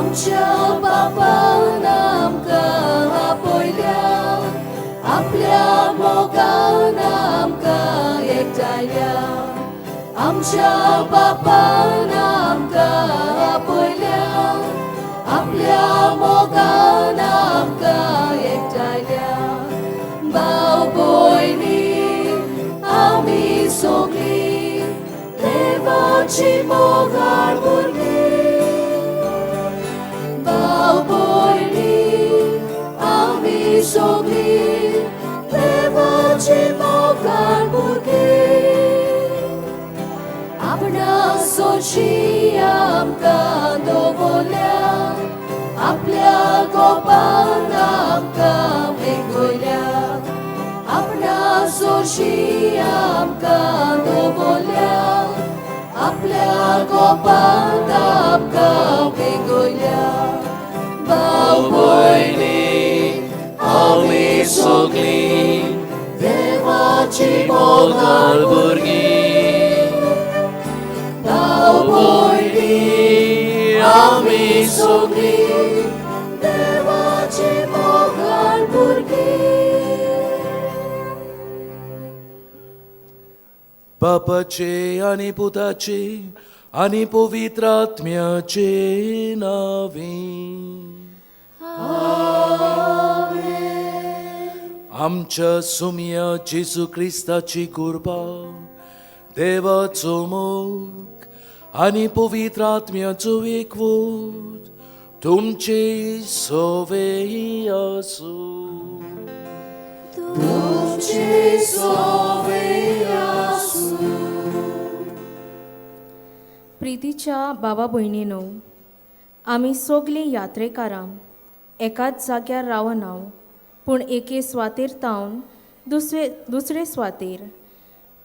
आमच्या बापान आमकां आपयल्या, आपल्या मोगान आमकां एकठांयल्या. आमच्या बापान आमकां आपयल्या, आपल्या मोगान आमकां एकठांयल्या. भाव भयणी आमी सगळीं देवाची मोगाळ भुरगीं. भाव भयणी आमी सगळीं देवाची मोगाळ भुरगीं. आपणा सोशी आमकां दवरल्या, आपल्या गोपान आमकां वेगयल्या. आपणा सोशी आमकां दवरल्या, आपल्या गोपान आमकां वेगयल्या. भाव भयणी आमी सगळीं देवाची मोगाळ भुरगीं. भाव भयणी आमी सगळीं देवाची मोगाळ भुरगीं. बापाचे आनी पुताचे आनी पवित्र आत्म्याचे नावे. आमच्या सुमया जेजू क्रिस्ताची कृपा, देवाचो मोग आनी पवित्र आत्म्याचो एकवट तुमचे सवे आसूं. तुमचे सोवे आसूं. प्रितीच्या बाबा भयणीनो, आमी सगलीं यात्रेकारां एकाच जाग्यार रावना, पूण एके सुवातेर तावन दुसरे सुवातेर,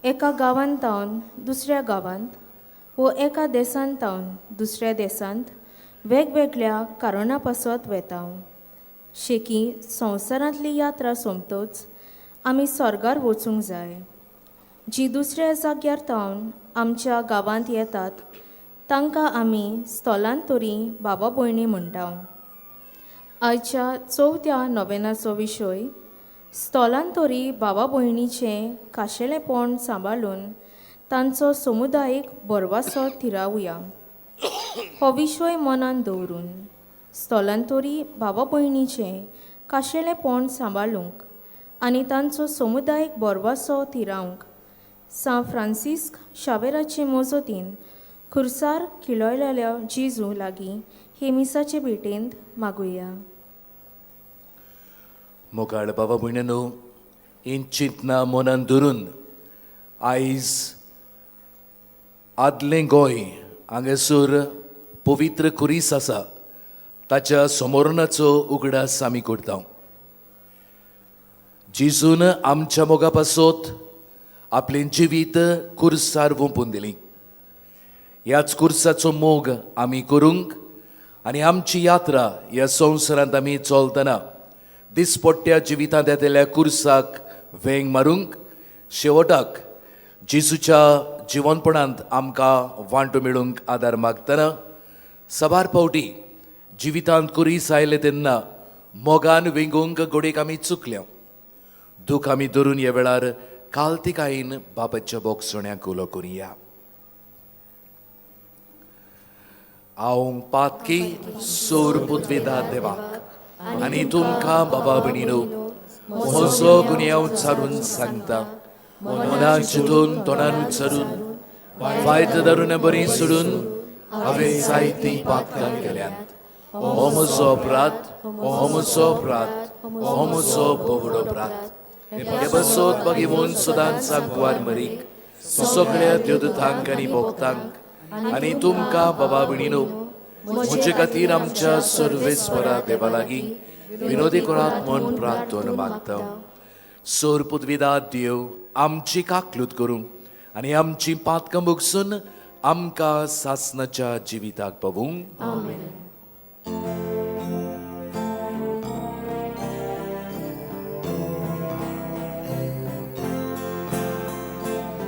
एका गांवांत तावन दुसऱ्या गांवांत वो एका देशांत तावन दुसऱ्या देशांत वेगवेगळ्या कारणां पासत वेता. शेकी संवसारांतली यात्रा सोंपतच आमी स्वर्गार वचूंक जाय. जी दुसऱ्या जाग्यार तावन आमच्या गांवांत येतात तांकां आमी स्थलांतरी बाबा भयणी म्हणटा. आयच्या चवथ्या नोवेनाचो विशय स्थलांतरी बाबा भयणीचें खाशेलेपण सांबाळून तांचो समुदायीक भरवासो थिरावया. हो विशय मनान दवरून स्थलांतरी बाबा भयणीचें खाशेलेपण सांबाळूंक आनी तांचो समुदायीक भरवासो थिरावंक सांत फ्रांसिस्क शावेराचे मजतीन खुर्सार खिळयलेल्या जेजू लागीं हे मिसाचे भेटेंत मागुया. मोगाळ बाबा भयणीनो, हीं चिंतनां मनान धरून आयज आदलें गोंय हांगासर पवित्र खुरीस आसा ताच्या समोरणाचो उगडास आमी करता. जेजून आमच्या मोगा पासत आपलें जिवीत कुर्सार वोंपून दिली. ह्याच कुर्साचो मोग आमी करूंक आनी आमची यात्रा ह्या संवसारांत आमी चलतना दिसपट्ट्या जिवितांत येतल्या कुर्साक वेंग मारूंक शेवटाक जेजूच्या जिवनपणांत आमकां वांटो मेळूंक आदार मागतना साबार फावटी जिवितांत कुरीस आयले तेन्ना मोगान वेंगोवंक गोडेक आमी चुकल्या. दूख आमी धरून ह्या वेळार कालतिकायेन बाबाच्या बोगसण्याक उलो करुया. हांव पातकी सोर पुतवेदा देवाक आनी तुमकां बाबा भयणीनो म्हजो गुन्यांव चारून सांगता. मनान चिंतून तोंडान उच्चारून वायट धरून बरी सोडून हांवें जायतीं पातकां केल्यांत. हो म्हजो अपराध, हो म्हजो अपराध, हो म्हजो बोवडो अपराध. हे बसोत बागेवन सदांच सांकवार मरीक सगळ्या देवदूतांक आनी भक्तांक आनी तुमकां बाबा भयणीनो म्हजे खातीर आमच्या सर्वेस्वरा देवा लागीं विनोदी करात म्हूण प्रार्थना मागता. सोर पुदविदा देव आमची काकलूत करूं आनी आमची पातकां भोगसून आमकां सासनाच्या जिविताक पावूं.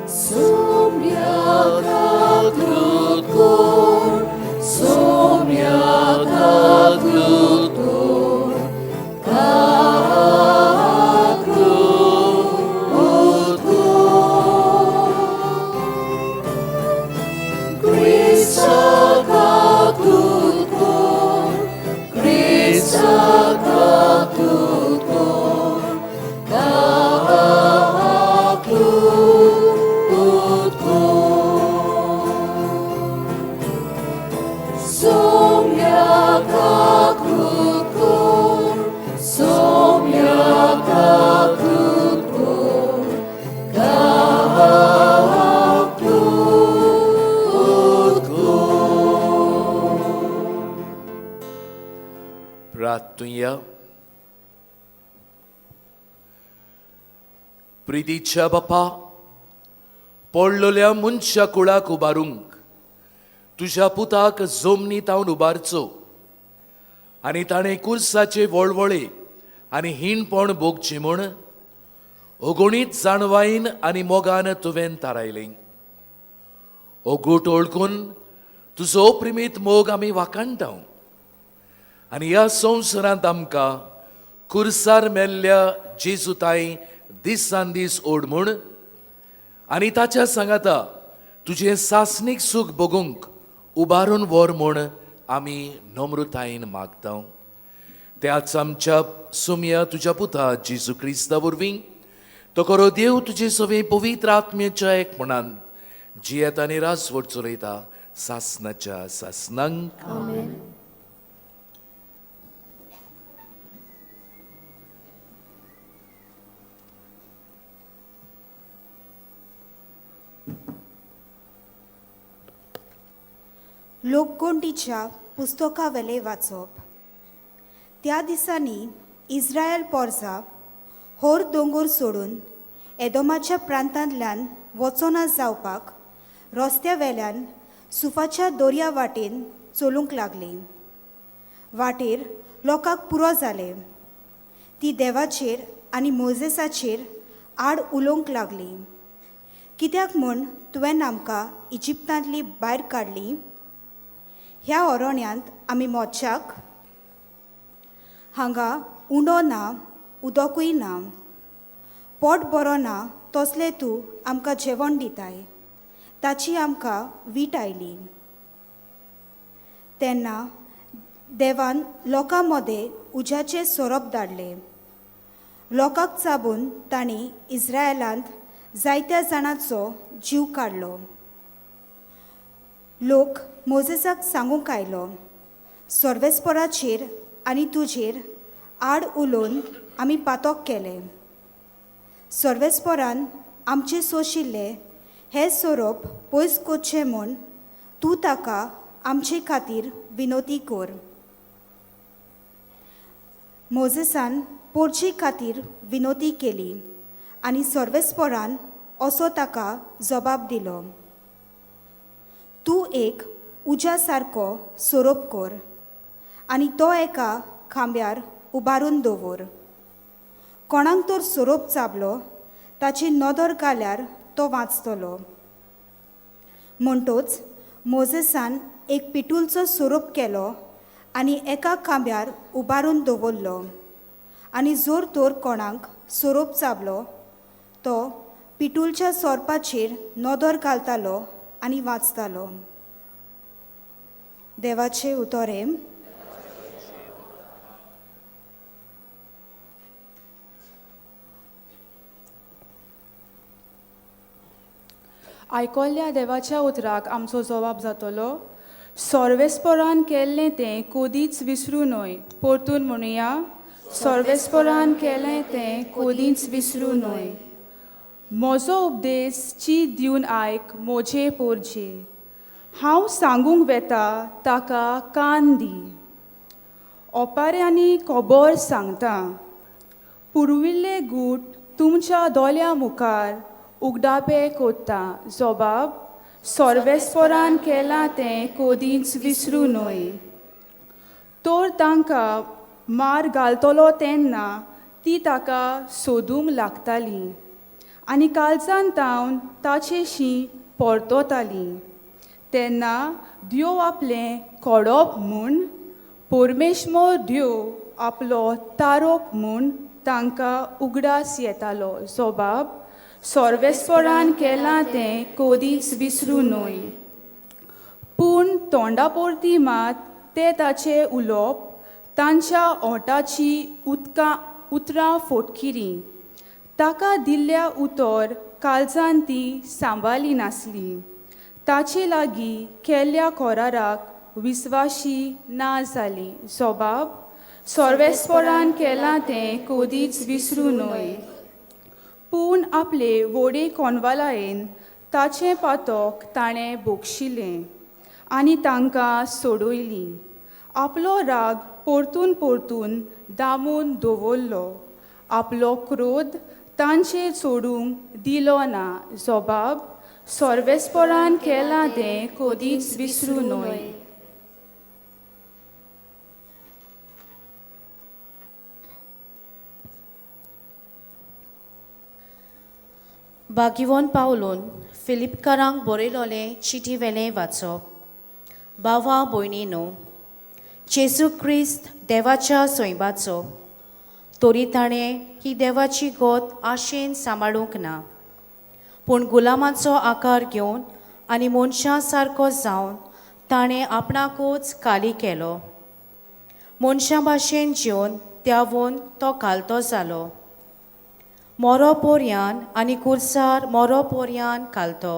Somya kakrut kor, somya kakrut. प्रार्थुया. प्रितीच्या बापा, पडलेल्या मनशा कुळाक उबारूंक तुज्या पुताक जमनी तावन उबारचो आनी ताणें कुर्साचे वळवळे आनी हीणपण भोगचें म्हूण अगणीत जाणवायेन आनी मोगान तुवें थारायलें. ओगूट ओळखून तुजो अप्रिमीत मोग आमी वाखाणटा आनी ह्या संवसारांत आमकां कुर्सार मेल्ल्या जेजुताय दिसान दीस ओड म्हूण आनी ताच्या सांगाता तुजें सासणीक सूख भोगूंक उबारून व्हर म्हूण आमी नम्रतायेन मागता. त्याच आमच्या सुमया तुज्या पुता जेजू क्रिस्ता वरवीं तो खरो देव तुजे सवे पवित्र आत्म्याच्या एकपणान जियेत आनी राजवट चलयता सासनाच्या सासनांक. लोकगोंडीच्या पुस्तकावेलें वाचप. त्या दिसांनी इस्रायल पोरसा होर दोंगोर सोडून एदोमाच्या प्रांतांतल्यान वचोना जावपाक रस्त्या वेल्यान सुफाच्या दर्या वाटेन चलूंक लागली. वाटेर लोकांक पुरो जालें. ती देवाचेर आनी मोजेसाचेर आड उलोवंक लागली. कित्याक म्हूण तुवें आमकां इजिप्तांतली भायर काडली? ह्या अरण्यांत आमी मोच्याक हांगा उंडो ना, उदकूय ना, पोट बरो ना, तसलें तूं आमकां जेवण दिताय. ताची आमकां वीट आयली. तेन्ना देवान लोकां मदें उज्याचें सोरोप धाडलें. लोकांक चाबून तांणी इस्रायलांत जायत्या जाणांचो जीव काडलो. लोक मोजेसाक सांगूंक आयलो, सर्वेस्पराचेर आनी तुजेर आड उलोवन आमी पातोक केलें. सर्वेस्परान आमचे सोशिल्ले हे सोरोप पयस करचे म्हूण तूं ताका आमचे खातीर विनोती कर. मोजेसान पोरचे खातीर विनोती केली आनी सर्वेस्परान असो ताका जबाब दिलो, तूं एक उज्या सारको सोरोप कर आनी तो एका खांब्यार उबारून दवर. कोणाक तर सोरोप चाबलो ताची नदर घाल्यार तो वाचतलो. म्हणटोच मोजेसान एक पिटूलचो सोरोप केलो आनी एका खांब्यार उबारून दवरलो आनी जोर तर कोणाक सोरोप चाबलो तो पिटूलच्या सोरपाचेर नदर घालतालो आनी वाचतालो. देवाचे उतोरे. आयकोल्ल्या देवाच्या उतराक आमचो जबाब जातलो. सोर्वेस्परान केल्लें तें कोदीच विसरूं न्हय. परतून म्हणुया, सोर्वेस्परान केलें तें कोदीच विसरूं न्हय. म्हजो उपदेश चीत दिवन आयक मोजे पोरजे. हांव सांगूंक वेता ताका कान दी. ओपाऱ्यांनी खबर सांगता. पुर्विल्ले गूट तुमच्या दोळ्या मुखार उगडापे कोत्ता. जबाब सोर्वेस्परान केलां तें कोदीच विसरूं न्हय. तर तांकां मार घालतलो तेन्ना ती ताका सोदूंक लागताली आनी कालजान तावन ताचेशी परतताली. तेन्ना देव आपलें कोडप म्हूण परमेश्वर देव आपलो तारोक म्हूण तांकां उगडास येतालो. जबाब सोर्वेस्परान केलां तें कोदीच विसरूं न्हय. पूण तोंडा पोरती मात ते ताचें उलोवप तांच्या ओंठाची उदकां उतरां फोटकिरीं. ताका दिल्ल्या उतर काळजान ती सांबाळी नासली. ताचे लागीं केल्ल्या कोराराक विस्वाशी ना जाली. जबाब सोर्वेस्परान केलां तें कोदीच विसरूं न्हय. पूण आपले वोडे कोनवालायेन ताचें पातोक ताणें बोगशिलें आनी तांकां सोडयलीं. आपलो राग परतून परतून दामून दवरलो, आपलो क्रोध तांचेर सोडूंक दिलो ना. जबाब सर्वेस्परान केलां तें कदीच विसरूं न्हय. बागिवोन पावलून फिलिपकारांक बरयलोलें चिटी वेलें वाचप. बावा भयणीनो, जेजू क्रिस्त देवाच्या सोयबाचो, तरी ताणें ही देवाची गोत आशेन सांबाळूंक ना, पूण गुलामाचो आकार घेवन आनी मनशां सारको जावन ताणें आपणाकूच काली केलो. मनशां भाशेन जेवन त्यावून तो घालतो जालो, मोरो पोरयान आनी कुर्सार मोरो पोरयान घालतो.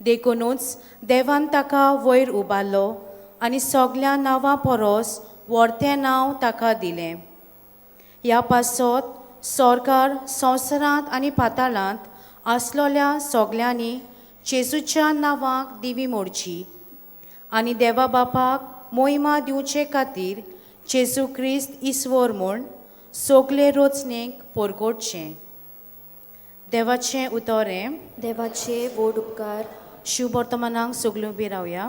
देखुनूच देवान ताका वयर उबारलो आनी सगल्या नांवां परस व्हरतें नांव ताका दिलें. ह्या पासत सरकार संवसारांत आनी पाताळांत आसलोल्या सगल्यांनी जेजूच्या नांवाक दिवी मोडची आनी देवा बापाक मोहिमा दिवचे खातीर जेजू क्रिस्त ईश्वर म्हूण सगले रचणेक परगटचें. देवाचें उतर हें. देवाचे व्हड उपकार. शिव वर्तमानाक सगल्यो उबी रावया.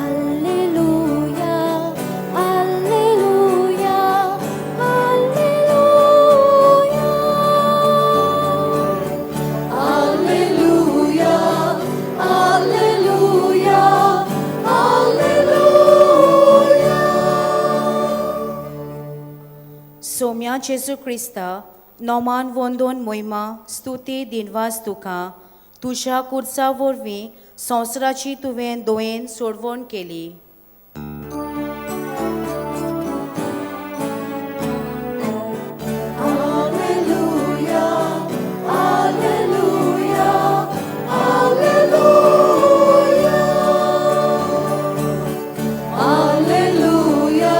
Alleluia, alleluia, alleluia. Alleluia, alleluia, alleluia. Saumya जेजू क्रिस्ता, नोमान वंदोन मोहिमा स्तुती दिनवास तुका, तुज्या कुर्सा वरवीं संवसाराची तुवें दोयेन सोडवण केली. Alleluia, alleluia, alleluia. Alleluia,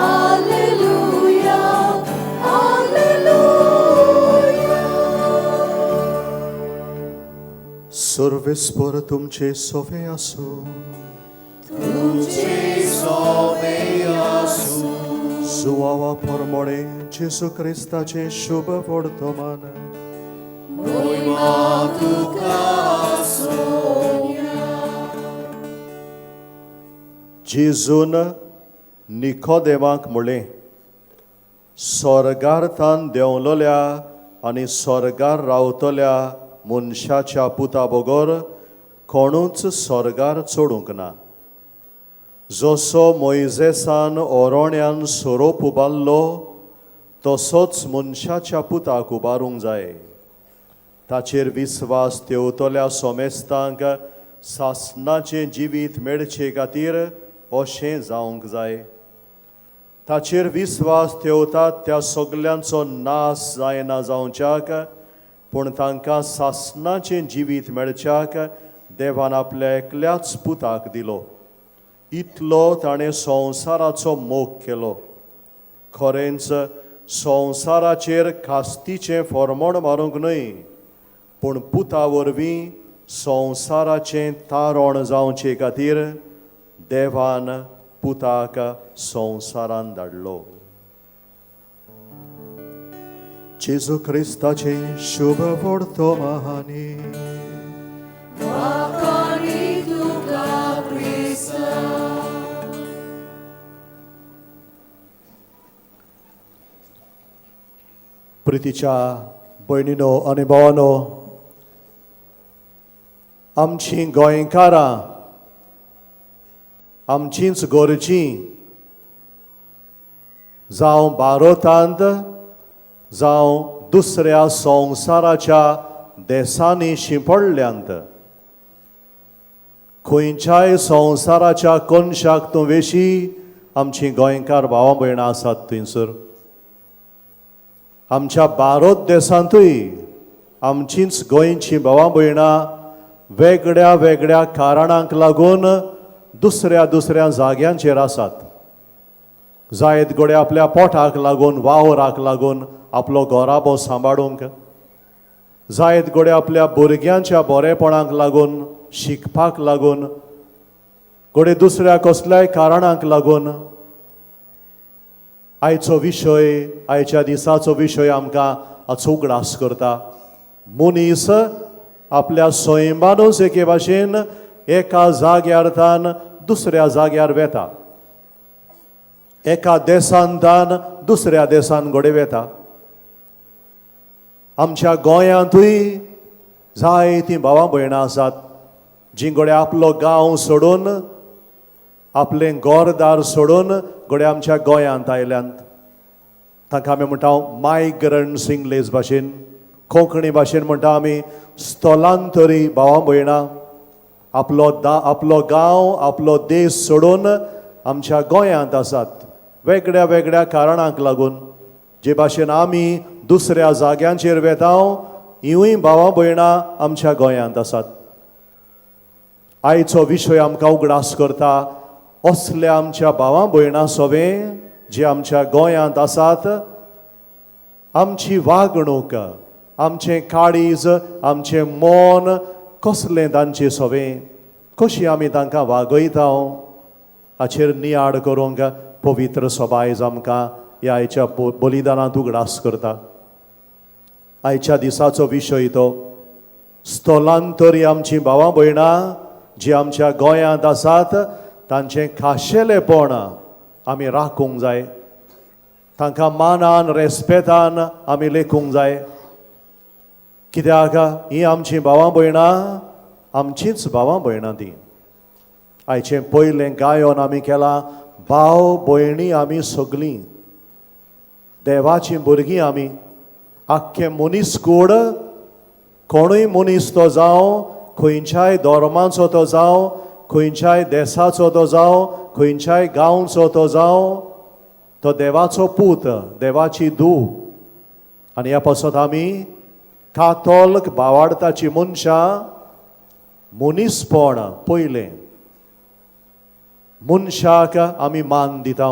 alleluia, alleluia. सर्वेस्पर तुमचे सोवे आसूं. तुमचे सोवे आसूं. सुवावा परमोणे जेजू क्रिस्ताचें शुभ वर्तमान. मोहिमा तुका सोम्या. जेजून निकोदेमाक म्हणलें, स्वर्गार्थान देंवलोल्या आनी स्वर्गार रावतल्या मनशाच्या पुता बगर कोणूच स्वर्गार चडूंक ना. जसो मोयजेसान ओरोण्यान सोरोप उबारलो तसोच मनशाच्या पुताक उबारूंक जाय. ताचेर विस्वास तेवतल्या सोमेस्तांक सासणाचें जिवीत मेळचे खातीर अशें जावंक जाय. ताचेर विस्वास ठेवतात त्या सगल्यांचो नाश जायना जावच्याक, पूण तांकां सासणाचें जिवीत मेळच्याक देवान आपल्या एकल्याच पुताक दिलो. इतलो ताणें संवसाराचो मोग केलो. खरेंच संवसाराचेर खास्तीचें फॉर्मोण मारूंक न्हय, पूण पुता वरवीं संवसाराचें तारण जावचे खातीर देवान पुताक संवसारान धाडलो. जेजू क्रिस्ताचें शुभ वर्तमानी. वाखाणी तुका क्रिस्ता. प्रितीच्या भयणीनो आनी भावानो, आमचीं गोंयकारां, आमचींच गोरचीं, जावं भारतांत जावं दुसऱ्या संवसाराच्या देसांनी शिंपडल्यांत, खंयच्याय संवसाराच्या कोनशाक तूं वेशी, आमचीं गोंयकार भावां भयणां आसात थंयसर. आमच्या भारत देशांतूय आमचींच गोंयचीं भावां भयणां वेगळ्या वेगळ्या कारणांक लागून दुसऱ्या दुसऱ्या जाग्यांचेर आसात. जायत घडये आपल्या पोटाक लागून, वावराक लागून, आपलो घराबो सांबाळूंक, जायत घडये आपल्या भुरग्यांच्या बरेपणाक लागून, शिकपाक लागून, घडये दुसऱ्या कसल्याय कारणाक लागून. आयचो विशय, आयच्या दिसाचो विशय आमकां हाचो उगडास करता. मनीस आपल्या सैमानूच एके भाशेन एका जाग्यार तान दुसऱ्या जाग्यार वेता, एका देसान तान दुसऱ्या देसान घडये वेता. आमच्या गोंयांतूय जायतीं भावां भयणां आसात जीं घडये आपलो गांव सोडून, आपलें घरदार सोडून घडये आमच्या गोंयांत आयल्यात. तांकां आमी म्हणटा मायग्रंट्स इंग्लीश भाशेन, कोंकणी भाशेन म्हणटा आमी स्थलांतरी भावां भयणां. आपलो गांव, आपलो देश सोडून आमच्या गोंयांत आसात वेगळ्या वेगळ्या कारणांक लागून. जे भाशेन आमी दुसऱ्या जाग्यांचेर वेता, हिवूय भावां भयणां आमच्या गोंयांत आसात. आयचो विशय आमकां उगडास करता असल्या आमच्या भावां भयणां सोवें जे आमच्या गोंयांत आसात, आमची वागणूक, आमचें काळीज, आमचें मन कसलें तांचें सोवें, कशी आमी तांकां वागयता, हाचेर नियाळ करूंक पवित्र सभा आयज आमकां ह्या आयच्या बलिदानांत उगडास करता. आयच्या दिसाचो विशय तो स्थलांतरी आमची भावां भयणां जी आमच्या गोंयांत आसात तांचें खाशेलेपण आमी राखूंक जाय, तांकां मानान रेस्पेतान आमी लेखूंक जाय. कित्याक ही आमची भावां भयणां आमचींच भावां भयणां ती. आयचें पयलें गायन आमी केलां, भाव भयणी आमी सगळीं देवाचीं भुरगीं आमी. आख्खें मनीस कूड, कोणूय मनीस तो जावं, खंयच्याय धर्माचो तो जावं, खंयच्याय देसाचो तो जावं, खंयच्याय गांवचो तो जावं, तो देवाचो पूत, देवाची धूव. आनी ह्या पासत आमी कातोल्क भावार्थाची मनशां मनीसपण पयलें. मनशाक आमी मान दिता,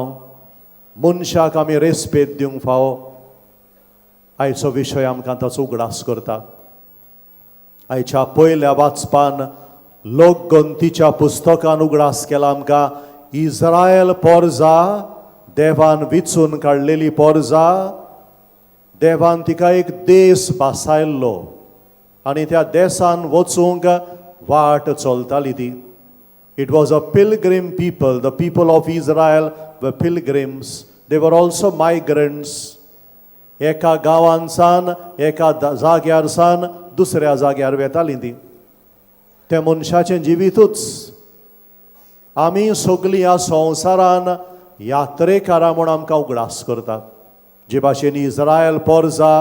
मनशाक आमी रेस्पेद दिवंक फावो. आयचो विशय आमकां ताचो उगडास करता. आयच्या पयल्या वाचपान लोकगंतीच्या पुस्तकान उगडास केला आमकां इस्रायल पोरजा, देवान विचून काडलेली पोरजा, देवान तिका एक देश भासायल्लो आनी त्या देसान वचूंक वाट चलताली ती. It was a pilgrim people. The people of Israel were pilgrims. They were also migrants. एका गांवांसान, एका जाग्यार सान दुसऱ्या जाग्यार वेतालीं ती. त्या मनशाचें जिवितूच. आमी सगळीं ह्या संवसारान यात्रेकारां म्हूण आमकां उगडास करता. जे भाशेन इस्रायल पोरजा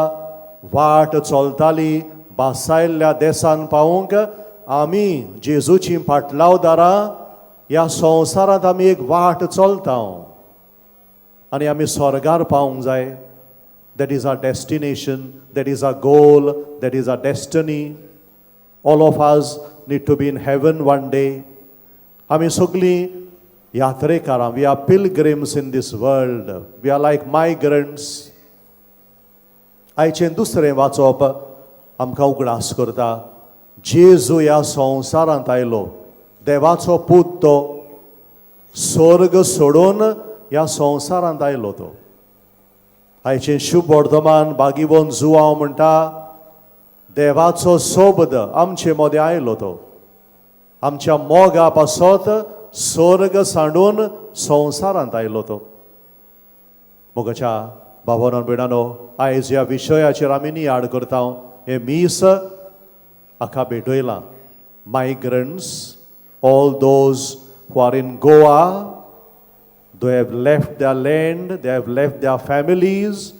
वाट चलताली भासायल्ल्या देसान पावूंक, आमी जेजूची पाटलावदारां ह्या संवसारांत आमी एक वाट चलता आनी आमी स्वर्गार पावूंक जाय. That is our destination, that is our goal, that is our destiny. All of us need to be in heaven one day. आमी सगळीं यात्रेकारां. We are pilgrims in this world. We are like migrants. आयचें दुसरें वाचप आमकां उगडास करता जेजू ह्या संवसारांत आयलो, देवाचो पूत तो स्वर्ग सोडून ह्या संवसारांत आयलो तो. आयचें शुभ वर्तमान बागीवन जुवांव म्हणटा देवाचो सोबद आमचे मदें आयलो तो, आमच्या मोगा पासत स्वर्ग सांडून संवसारांत आयलो तो. मोगाच्या भावानो भयणानो, आयज ह्या विशयाचेर आमी नियाळ करता. हें मीस हाका भेटयलां migrants, all those who are in Goa. They have left their land, they have left their families,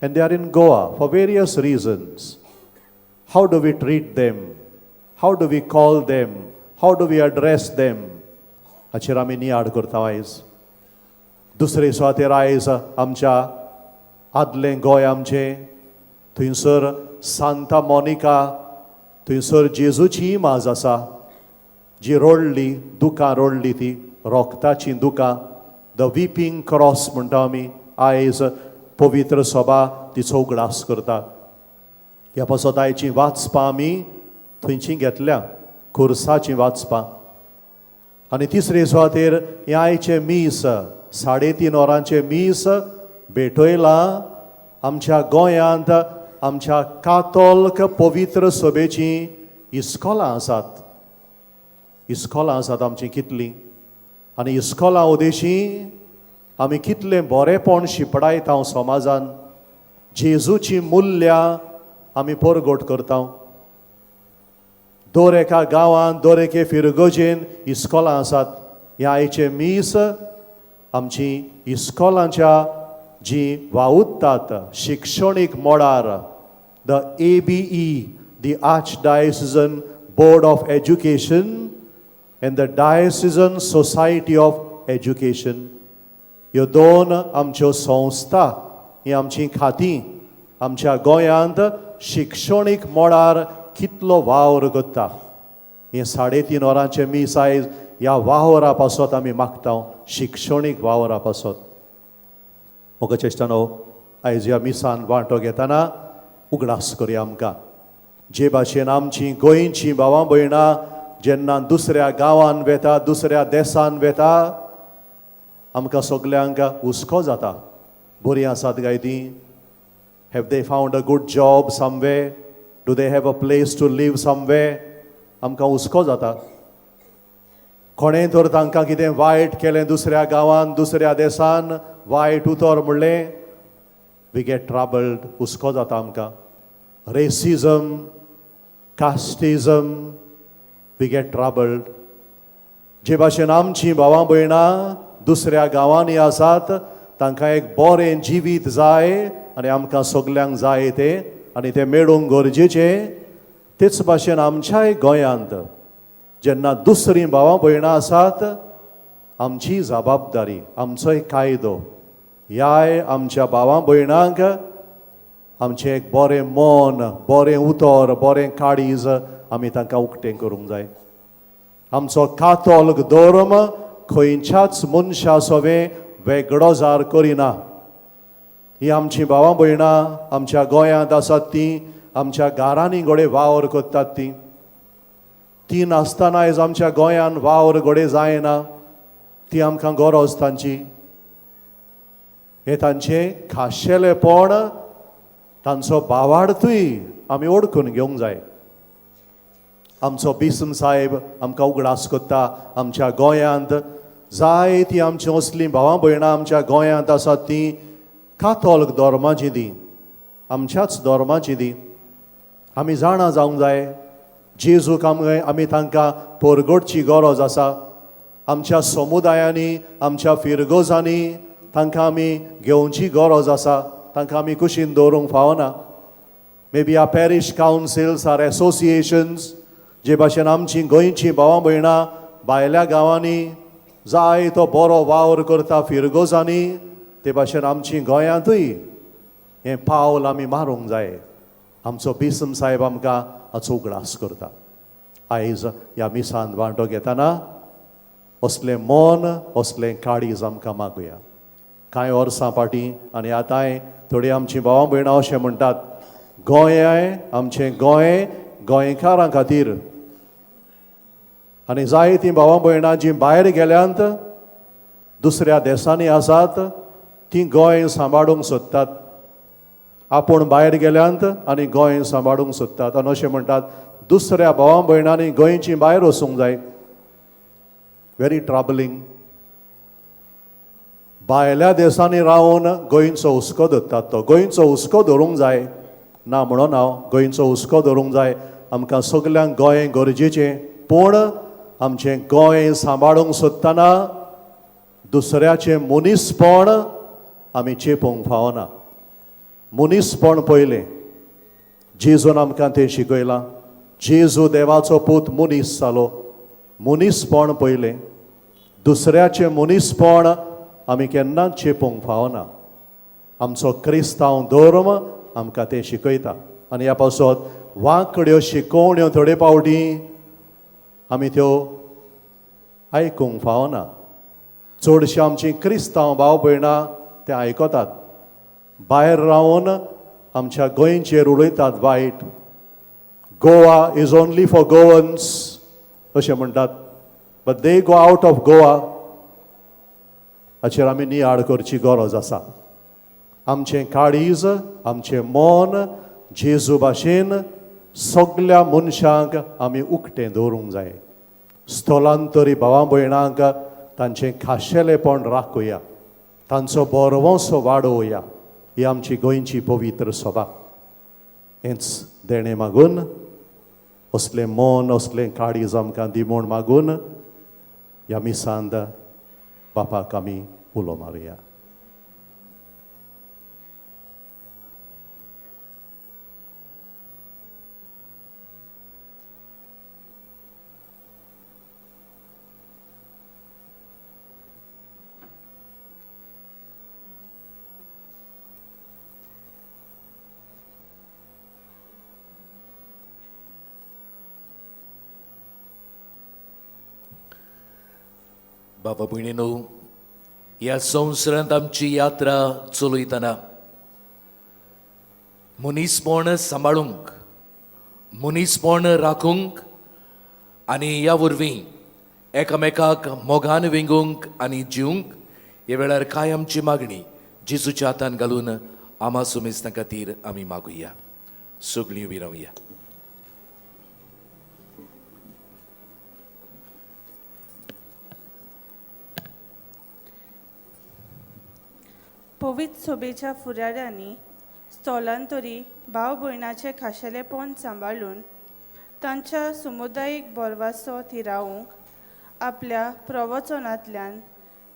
and they are in Goa for various reasons. How do we treat them? How do we call them? How do we address them? हाचेर आमी नियाळ करता आयज. दुसरे सुवातेर आयज आमच्या आदलें गोंय आमचें, थंयसर सांता मोनिका, थंयसर जेजूची इमाज आसा जी रोडली, दुकां रोडली, ती रोगताचीं दुकां, the विपींग क्रॉस म्हणटा आमी. आयज पवित्र सभा तिचो उगडास करता. ह्या पासत आयचीं वाचपां आमी थंयचीं घेतल्या, खुर्साचीं वाचपां. आनी तिसरे सुवातेर हें आयचें मीस 3:30 वरांचें मीस भेटयलां आमच्या गोंयांत आमच्या कातोल्क पवित्र सभेचीं इस्कोलां आसात. इस्कोलां आसात आमचीं कितलीं, आनी इस्कोलां उदेशी आमी कितलें बरेंपण शिंपडायता समाजान, जेजूचीं मुल्यां आमी परगट करता. दर एका गांवांत दर एके फिरगजेन इस्कोलां आसात. ह्या आयचें मीस आमची इस्कोलांच्या जी वावुरतात शिक्षणीक मळार, the ABE, the Archdiocesan Board of Education and the Diocesan Society of Education, ह्यो दोन आमच्यो संस्था, ही आमची खातीं आमच्या गोंयांत शिक्षणीक मळार कितलो वावर करता. हें 3:30 वरांचें मीस आयज ह्या वावरा पासत आमी मागता, शिक्षणीक वावरा पासत. मोगाचेश्टानो, आयज ह्या मिसान वांटो घेतना उगडास करया आमकां जे भाशेन आमची गोंयची भावां भयणां जेन्ना दुसऱ्या गांवान वेता, दुसऱ्या देसान वेता, आमकां सगल्यांक हुस्को जाता. बरीं आसात काय तीं? Have they found a good job somewhere? Do they have a place to live somewhere? आमकां हुस्को जाता. कोणें तर तांकां कितें वायट केलें दुसऱ्या गांवान, दुसऱ्या देसान, वायट उतर म्हणलें, we get troubled, हुस्को जाता आमकां. Racism, casteism, we get troubled. जे भाशेन आमचीं भावां भयणां दुसऱ्या गांवांनी आसात, तांकां एक बरें जिवीत जाय आनी आमकां सगल्यांक जाय तें, आनी तें मेळूंक गरजेचें. तेच भाशेन आमच्याय गोंयांत जेन्ना दुसरीं भावां भयणां आसात, आमची जबाबदारी, आमचोय कायदो ह्याय आमच्या भावां भयणांक आमचें एक बरें मन, बरें उतर, बरें काळीज आमी तांकां उक्तें करूंक जाय. आमचो कातोल्क धर्म खंयच्याच मनशा सवें वेगळो जार करिना. ही आमची भावां भयणां आमच्या गोंयांत आसात, तीं आमच्या घरांनी घडये वावर करतात. तीं ती नासतना आयज आमच्या गोंयांत वावर घडये जायना. ती आमकां गरज तांची. हें तांचें खाशेलेपण, तांचो भावार्थूय आमी ओळखून घेवंक जाय. आमचो बिस्म साहेब आमकां उगडास करता, आमच्या गोंयांत जायतीं आमचीं असलीं भावां भयणां आमच्या गोंयांत आसात, तीं कातोल्क धर्माचीं, ती आमच्याच धर्माचीं. ती आमी जाणा जावंक जाय, जेजूक आमी तांकां परगटची गरज आसा. आमच्या समुदायांनी, आमच्या फिरगोजांनी तांकां आमी घेवची गरज आसा. तांकां आमी कुशीन दवरूंक फावना. Maybe our parish councils, our associations, जे भाशेन आमची गोंयची भावां भयणां भायल्या गांवांनी जाय तो बरो वावर करता फिरगोजांनी, ते भाशेन आमची गोंयांतूय हें पावल आमी मारूंक जाय. आमचो बिस्म साहेब आमकां हाचो उगडास करता. आयज ह्या मिसान वांटो घेतना असलें मन, असलें काळीज आमकां मागुया. कांय वर्सां फाटीं आनी आतांय थोडीं आमचीं भावां भयणां अशें म्हणटात, गोंय आमचें गोंय गोंयकारां खातीर. आनी जायतीं भावां भयणां जीं भायर गेल्यांत, दुसऱ्या देसांनी आसात, तीं गोंय सांबाळूंक सोदतात. आपूण भायर गेल्यांत आनी गोंय सांबाळूंक सोदतात आनी अशें म्हणटात, दुसऱ्या भावां भयणांनी गोंयची भायर वचूंक जाय. Very troubling. भायल्या देसांनी रावन गोंयचो हुस्को धरतात. तो गोंयचो हुस्को धरूंक जाय ना म्हणून हांव, गोंयचो हुस्को धरूंक जाय. आमकां सगल्यांक गोंय गरजेचें, पूण आमचें गोंय सांबाळूंक सोदतना दुसऱ्याचें मनीसपण आमी चेपूंक फावना. मनीसपण पयलें. जेजून आमकां तें शिकयलां. जेजू देवाचो पूत मनीस जालो. मनीसपण पयलें. दुसऱ्याचें मनीसपण आमी केन्नाच चेपूंक फावना. आमचो क्रिस्तांव धर्म आमकां तें शिकयता. आनी ह्या पासत वांकड्यो शिकोवण्यो थोडे फावटी आमी त्यो आयकूंक फावना. चडशीं आमचीं क्रिस्तांव भाव भयणां तें आयकतात. भायर रावन आमच्या गोंयचेर उलयतात वायट. Goa is only for Goans अशें म्हणटात, but they go out of Goa. हाचेर आमी नियाळ करची गरज आसा. आमचें काळीज, आमचें मन जेजू भाशेन सगल्या मनशांक आमी उक्तें दवरूंक जाय. स्थलांतरी भावा भयणांक तांचें खाशेलेपण राखुया, तांचो बरवंसो वाडोवया. ही आमची गोंयची पवित्र सभा. हेंच देणें मागून, असलें मन, असलें काळीज आमकां दी म्हूण मागून ह्या मिसांत बापाक आमी उलो मारुया. बाबा भयणीनो, ह्या संवसारांत आमची यात्रा चलयतना मनीसपण सांबाळूंक, मनीसपण राखूंक आनी ह्या वरवीं एकामेकाक मोगान वेंगोवंक आनी जिवंक ह्या वेळार कांय आमची मागणी जेजूच्या हातान घालून आमा सुमेस्तां खातीर आमी मागुया. सगळीं उबी रावया. पवित्र सोबेच्या फुडाऱ्यांनी स्थलांतरी भाव भयणाचें खाशेलेपण सांबाळून तांच्या समुदायीक बोरवासो थिरावंक आपल्या प्रवचनांतल्यान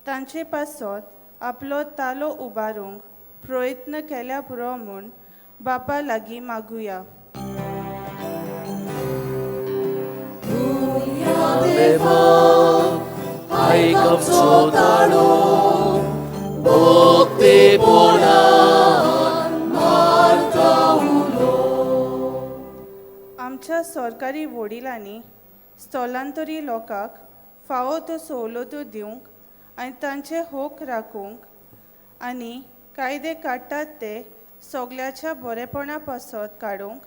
तांचे पासत आपलो तालो उबारूंक प्रयत्न केल्या पुरो म्हूण बापा लागीं मागुया. आयक आमचो ताळो, भक्तेपणान मारता उलो. आमच्या सरकारी वडिलांनी स्थलांतरी लोकांक फावो त्यो सवलत्यो दिवंक आनी तांचे हक राखूंक आनी कायदे काडटात ते सगळ्याच्या बरेपणा पासत काडूंक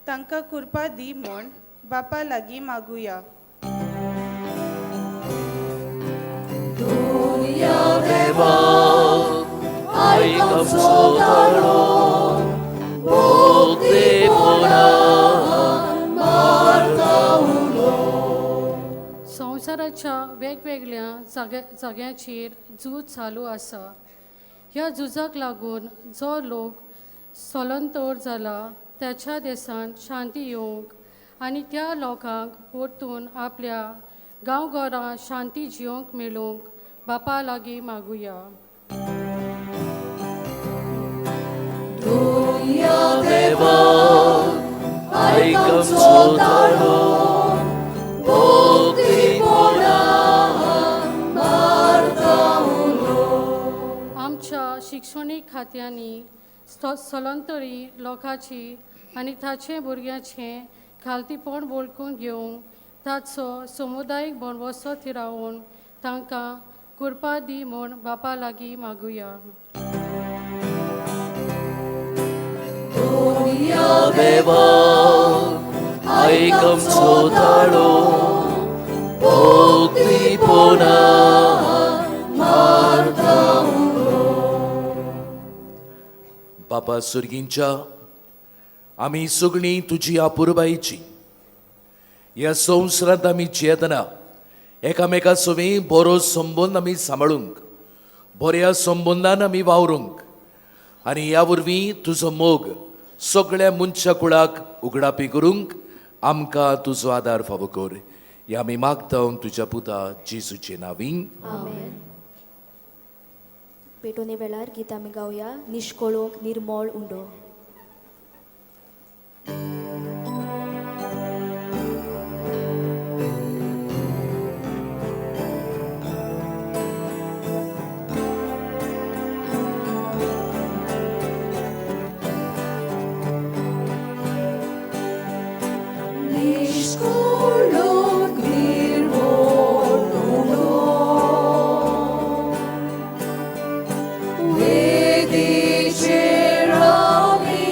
तांकां कृपा दी म्हूण बापा लागीं मागुया. देवा आयक आमचो ताळो, भक्तेपणान मारता उलो. संवसाराच्या वेगवेगळ्या जाग्यांचेर झूज चालू आसा. ह्या झुजाक लागून जो लोक स्थलांतर जाला त्याच्या देशांत शांती येवंक आनी त्या लोकांक परतून आपल्या गांवघरां शांती जिवंक मेळूंक बापा लागीं मागुया. देवा आयक आमचो ताळो, भक्तेपणान मारता उलो. आमच्या शिक्षणीक खात्यांनी स्थलांतरी लोकांची आनी ताचे भुरग्यांचें खालतीपण वळखून घेवंक ताचो समुदायीक बनवसो थिरावन तांकां कृपा दी म्हूण बापा लागीं मागुया. देवा आयक आमचो ताळो, भक्तेपणान मारता उलो. बापा सुर्गींच्या, आमी सगळीं तुजी अपुरबायेची. ह्या संवसारांत आमी जियेतना एकामेका सवी बरो संबंद आमी सांबाळूंक, बऱ्या संबंदान आमी वावरूंक आनी ह्या वरवीं तुजो मोग सगळ्या मनशा कुळाक उगडापी करूंक आमकां तुजो आदार फावो कर. ह्या आमी मागता तुज्या पुता जेजूचे नांवी. आमेन. पेटोवणे वेळार गीत आमी गावया, निश्कोळोंक निर्मळ उंडो. निष्कुळोंक निर्मळ उंडो, वेदीचेर आमी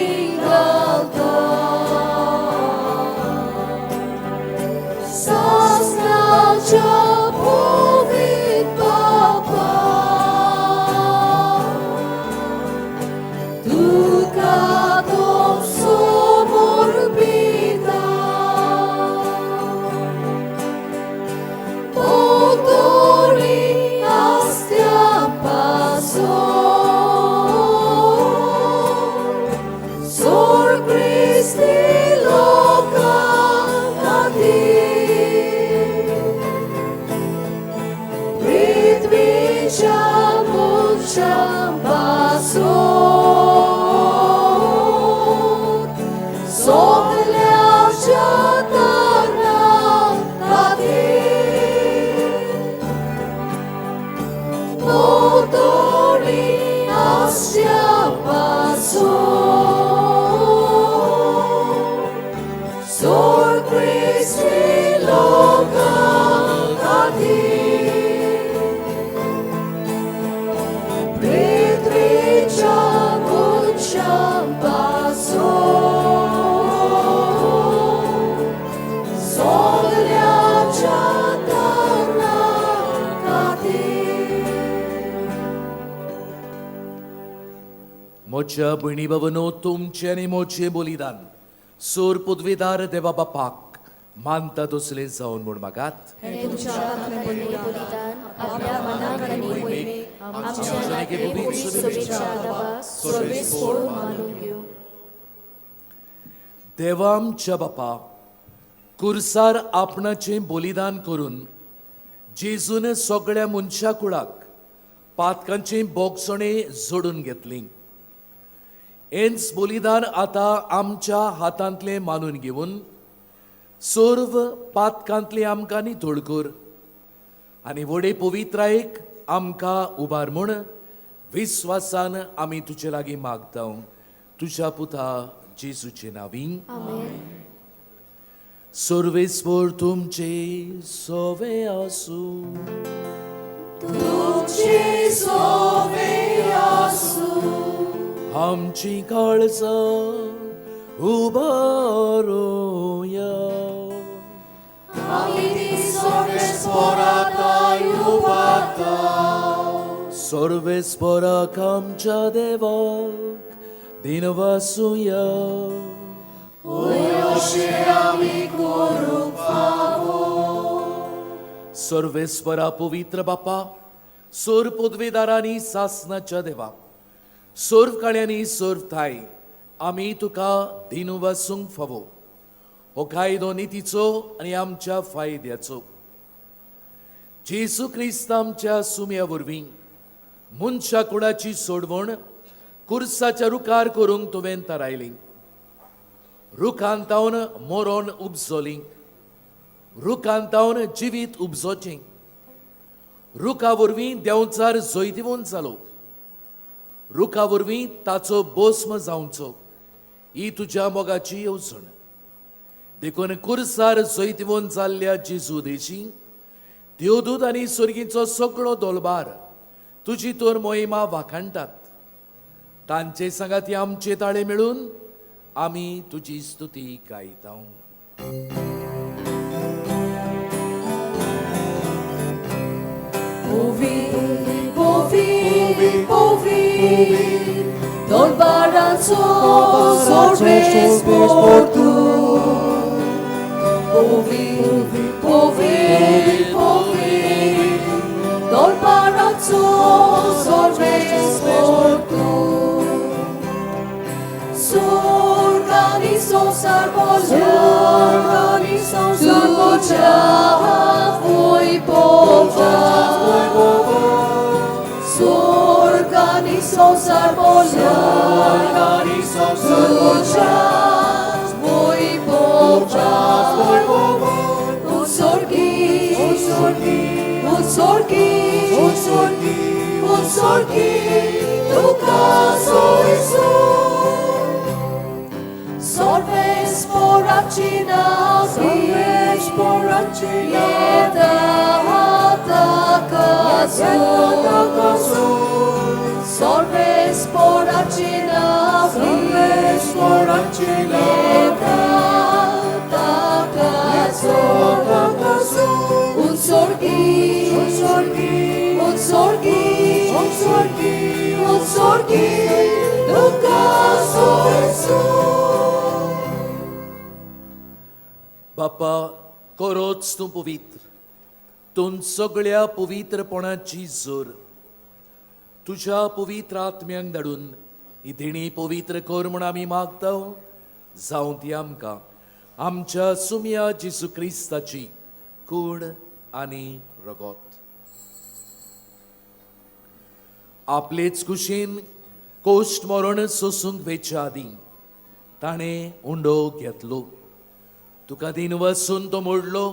मोच्या भयणी बाबांनो, तुमचें आनी मोचें बलिदान सोर पदवेदार देवा बापाक मानता तसलें जावन म्हूण मागात. हें तुमच्या बलिदान आपल्या मनाक आनी मोहिमेक आमच्या पवित्र सभेच्या आदाबाक सर्वेस्पोर मानून घेवं. देवा आमच्या बापा, कुर्सार आपणाचें बलिदान करून जेजून सगळ्या मनशा कुळाक पातकांची बोगसणे जोडून घेतली. हेंच बलिदान आतां आमच्या हातांतलें मानून घेवन सर्व पातकांतलें आमकां नितळ कर आनी व्हडे पवित्रायेक आमकां उबार म्हूण विस्वासान आमी तुजे लागीं मागता, तुज्या पुता जेजूचे नांवी. सर्वेस्पर तुमचे सोवे आसूं. तुमचे सोवे आसूं. आमची काळजां उबारुया. आमी ती सर्वेस्पराक उबारता. सर्वेस्पराक आमच्या देवाक दिनवासुया. अशें आमी करूंक फावो. सर्वेस्परा पवित्र बापा, सोर पदवेदारांनी सासनाच्या देवा, सर्व काळ्यांनी सर्व थाय आमी तुका दिनवासूंक फावो. हो कायदो नितीचो आनी आमच्या फायद्याचो. जेजू क्रिस्त आमच्या सुम्या वरवीं मनशा कुळाची सोडवण कुर्साच्या रुखार करूंक तुवें थारायली. रुखान तावन मरण उपजली, रुखान तावन जिवीत उपजोचें. रुखा वरवीं देंवचार जैतिवंत जालो, रुखा वरवीं ताचो बोस्म जावचो, ही तुज्या मोगाची येवजण. देखून कुर्सार जैतिवंत जाल्ल्या जेजू देशी देवदूत आनी सर्गीचो सगळो दोलबार तुजी तर मोहिमा वाखाणटात. तांचे सांगाती आमचे ताळे मेळून आमी तुजी स्तुती गायता. Povi, povi, povi, dolbarazzo sorvesportu. Povi, povi, povi, dolbarazzo sorvesportu. Sorganizo sarbolja, sarbolja, voi pova. Sorganizo sarbolja, sarbolja, voi pova. Un sorgi, un sorgi, un sorgi, un sorgi, un sorgi, tu caso isu. Solves poracina, solves poracina, yeta atakasu, solves poracina, solves poracina, yeta atakasu, un sorgi, un sorgi, un sorgi, un sorgi, un sorgi, tu caso isu. बापा, करोच तूं पवित्र, तूं सगळ्या पवित्रपणाची जोर. तुज्या पवित्र आत्म्यांक धाडून ही देणी पवित्र कर म्हूण आमी मागता. जावं ती आमकां आमच्या सुम्या जेजू क्रिस्ताची कूड आनी रगत. आपलेच कुशीन कोश्ट मरण सोसूंक वेच्या आदीं ताणें उंडो घेतलो. तुका दिन वसून तो मोडलो,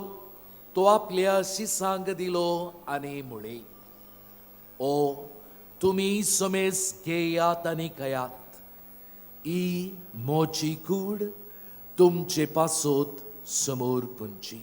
तो आपल्या शिसांक दिलो आनी म्हळें, ओ तुमी समेस घेयात आनी खायात, ही मोची कूड तुमचे पासत समोर पुंची.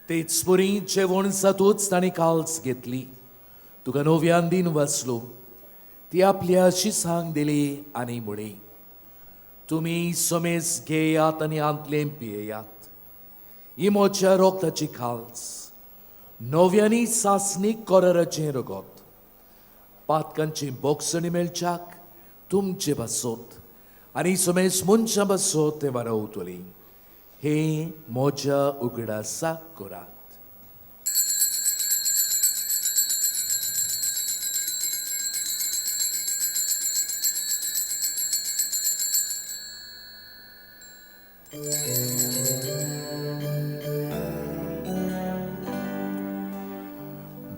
तेच परी जेवण जातूच ताणें काल्स घेतली. तुका नव्यान दिन वाचलो, ती आपल्या शिसांक दिली आनी म्हळी, तुमी समेस घेयात आनी आंतलें पियेयात. ही म्हज्या रोगताची खाल्स, नव्यानी सासणीक कराराचें रगत. पातकांची बोगसणी मेळच्याक तुमचे पासत आनी समेस मनशां पासत तें वारवतली. हे म्हज्या उगडासाक करात.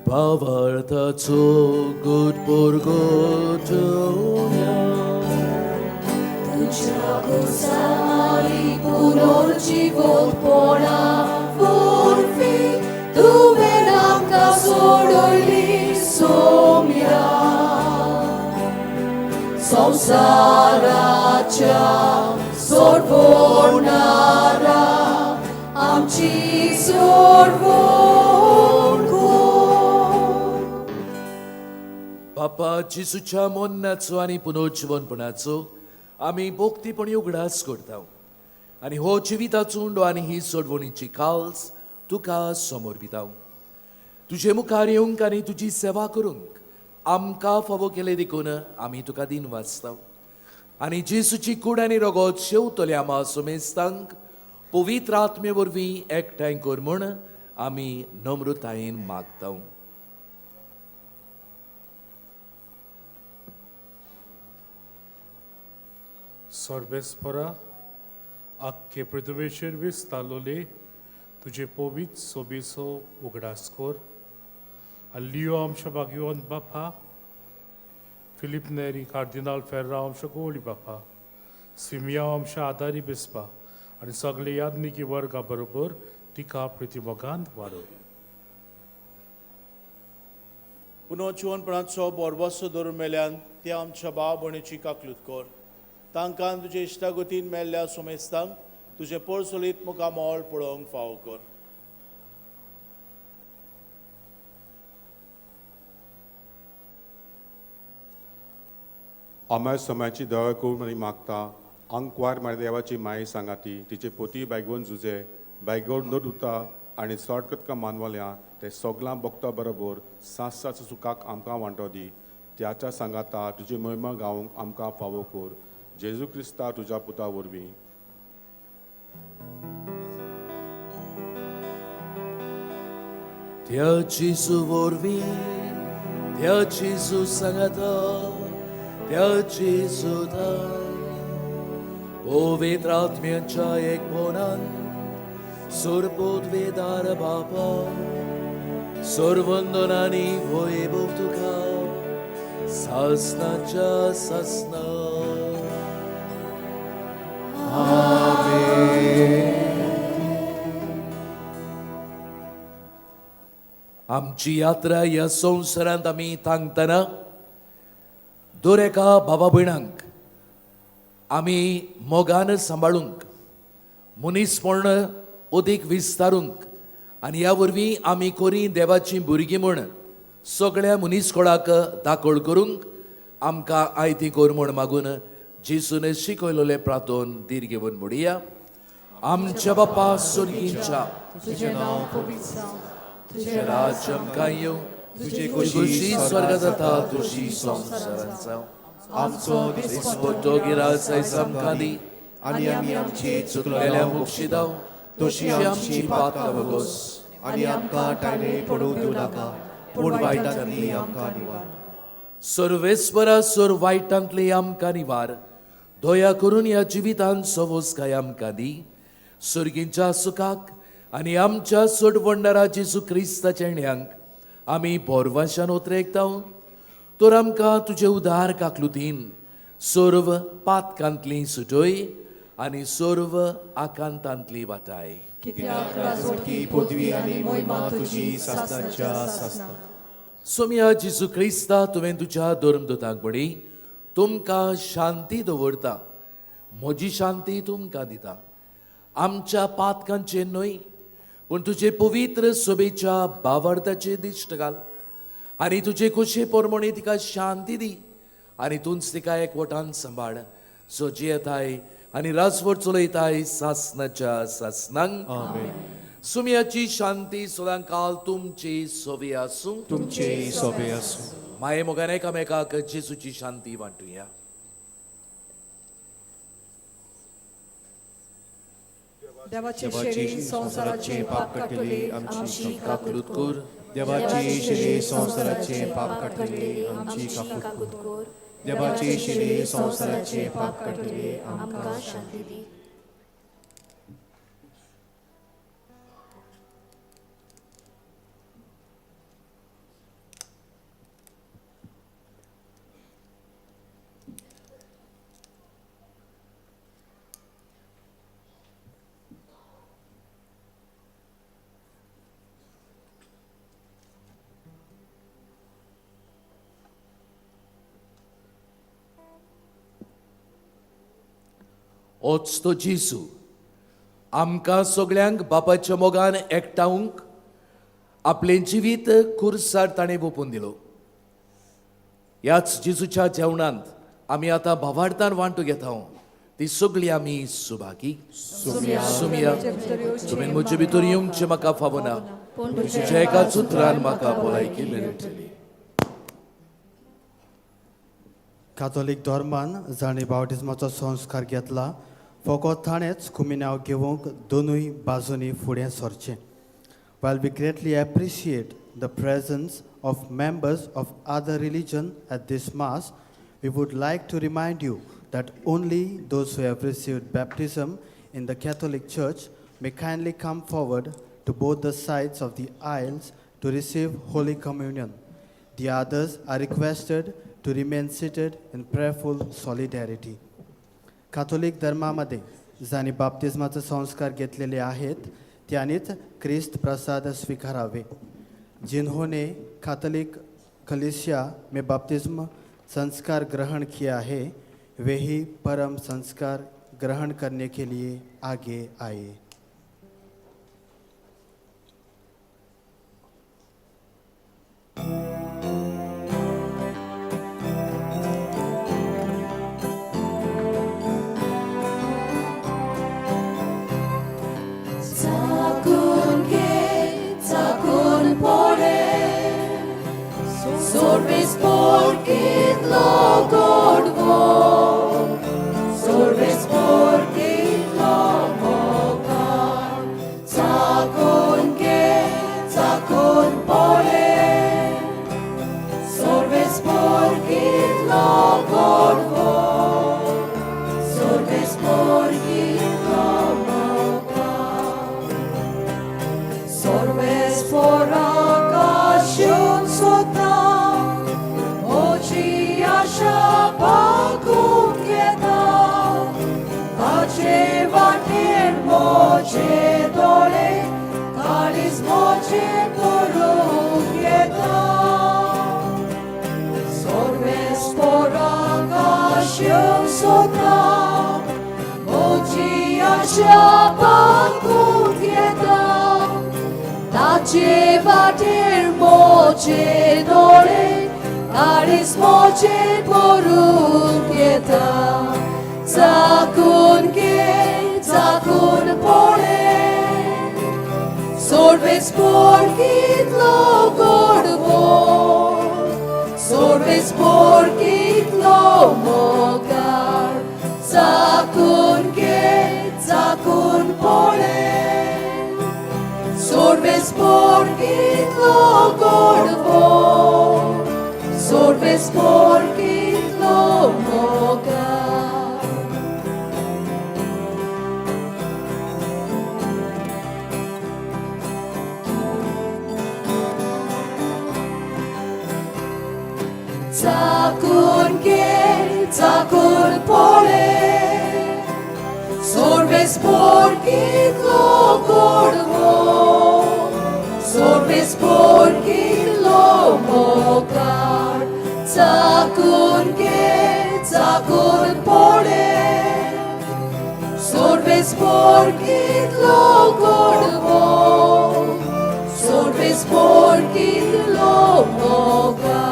भावार्थाचो गुटबुरगो तुया तुज्या खुर्सारी पुनर्जीवोत्पणा वरवीं तुवें आमकां सोडयली सोम्या. संवसाराच्या सोडवणारा आमची सोडवण कर. बापा जेजूच्या मोन्नाचो आनी पुनर्जिवनपणाचो आमी भोक्तीपणी उगडास करता आनी हो जिविताचो उंडो आनी ही सोडवणीची काल्स तुका समर्पिता. तुजे मुखार येवंक आनी तुजी सेवा करूंक आमकां फावो केले देखून आमी तुका दिन वाचता आनी जेजूची कूड आनी रगत शेवतल्या आमा सुमेस्तांक पवित्र आत्मे वरवीं एकठांय कर म्हूण आमी नम्रतायेन मागता. सर्वेस्परा आख्खे पृथ्वेचेर विस्तारलोले तुजे पवित्र सोबेचो उगडास कर. लियो आमच्या भाग्यवंत बापा, फिलीप नेरी कार्दिनाल फेर्रांव आमच्या गोवली बापा, सिमिया आमच्या आदारी बिस्पा आनी सगळे यादनिकी वर्गा बरोबर तिका प्रतिमोगान वाडोव. पुनर्जिवनपणाचो बोरबसो धरून मेल्यान ते आमच्या भाव भयणीची काकलूत कर. तांकां तुजे इश्टागतीन मेल्ल्या सोमेस्तांक तुजें परसोलीत मुखामळ पळोवंक फावो कर. आम्हा समाची दया करून आनी मागता आंकवार मारदेवाची माई सांगाती तिचे पोती बायगोन जुजे बायगोन न दुता आनी सट कतका मानवल्या ते सगळां भक्ता बरोबर सास सुखाक आमकां वांटो दी. त्याच्या सांगाता तुजी महिमा गावंक आमकां फावो कर. जेजू क्रिस्ता तुज्या पुता वरवीं. त्या जेजू वरवीं, त्या जेजू सांगाता, त्या जेजू पवित्र आत्म्याच्या एकपणान सोरपोदवेदार बापा सर्वंदनानी वैभव तुका सासनाच्या सासना. आमची यात्रा ह्या संवसारांत आमी थांगतना दर एका बाबा भयणांक आमी मोगान सांबाळूंक, मनीसपण अदीक विस्तारूंक आनी ह्या वरवीं आमी कोरी देवाचीं भुरगीं म्हूण सगळ्या मनीसकोळाक दाखोळ करूंक आमकां आयती कर म्हूण मागून जेजून शिकयलोलें प्रार्थन धीर घेवन म्हणुया. आमच्या बापा स्वर्गींच्या, तुजें नांव पवित्र जावं, तुजें राज्य आमकां येवं, तुजी खोशी स्वर्गांत जाता तशी संवसारांत जावं. आमचो दिसपट्टो गिरास आयज आमकां दी आनी आमी आमची चुकलेल्या बक्षिदाव तशी आमची पातकां भोगोस आनी आमकां टायणे पडूंक दिवं नाका, पूण वायटांतली आमकां निवार. सर्वेस्परा सोर वायटांतली आमकां निवार. दया करून ह्या जिवितांत सवोसकाय आमकां दी. सर्गींच्या सुखाक आनी आमच्या सोडवणदारा जेजू क्रिस्ताच्या ण्यांक आमी बोरवाशान ओतरेकता. तर आमकां तुजे उदार काकलुतीन सर्व पातकांतली सुटय आनी सर्व आकांतांतली वाटाय. कित्याक राजवटकी पदवी आनी मोहिमा तुजी सासनाच्या सासना. सोम्या जेजू क्रिस्ता, तुवें तुज्या धर्मदूतांक म्हळी, तुमकां शांती दवरता, म्हजी शांती तुमकां दिता. आमच्या पातकांचेर न्हय पूण तुजे पवित्र सभेच्या बावार्थाचेर दिश्ट घाल आनी तुजे खोशये प्रमाणे तिका शांती दी आनी तूंच तिका एकवटान सांबाळ, सो जियेताय आनी राजवट चलयताय सासनाच्या सासनांक. सुमयाची शांती सदां काल तुमची सोबी आसूं. तुमची सोबी आसूं. माये मोगान एकामेकाक जेजूची शांती वांटुया. देवाचे शेरी संवसाराचे पाप काडटले आमची काकूत कर. देवाची शिरी संवसाराचे पाप काडटले आमची काकूत कर. देवाची शिरी संवसाराचे पाप काडटले आमकां शांती दी. ओच तो जेजू आमकां सगळ्यांक बापाच्या मोगान एकठावंक आपलें जिवीत खुर्सार ताणें वोपून दिलो. ह्याच जेजूच्या जेवणांत आमी आतां भावार्थान वांटू घेता ती सगळी आमी सुभागी. सुमिया, तुमी म्हजे भितर येवचें म्हाका फावना, तुज्या एका सुत्रान म्हाका भलायकी मेळटली. कातोलीक धर्मान जाणें बावटिज्माचो संस्कार घेतला फकत ताणेंच कुमिनांव घेवंक दोनूय बाजूंनी फुडें सरचें. While we greatly appreciate the presence of members of other religion at this mass, we would like to remind you that only those who have received baptism in the Catholic Church may kindly come forward to both the sides of the aisles to receive Holy Communion. The others are requested to remain seated in prayerful solidarity. Catholic धर्मामध्ये जांणी बाप्तिज्माचे संस्कार घेतलेले आहेत त्यांनीच क्रिस्त प्रसाद स्वीकारावे. जिन्होंने Catholic कलीसिया में बपतिस्म संस्कार ग्रहण किया है वे ही परम संस्कार ग्रहण करने के लिए आगे आए. Sorbes porquitlo gordo, sorbes porquitlo mocar, sacon que, sacon pole, sorbes porquitlo gordo, sorbes porquitlo mocar, sorbes por acasión sota. Moce dole, calis moce corugheta. Sorbes por acasión sota, moci așa pacugheta. Tace vater moce dole, calis moce corugheta. Zacun che, zacun pole, sorbes porquitlo gorbo, sorbes porquitlo mocar, zacun che, zacun pole, sorbes porquitlo gorbo, sorbes porquitlo mocar. Zacun che, zacun pole, sorbes porquitlo gordo, sorbes porquitlo mocar, zacun che, zacun pole, sorbes porquitlo gordo, sorbes porquitlo mocar.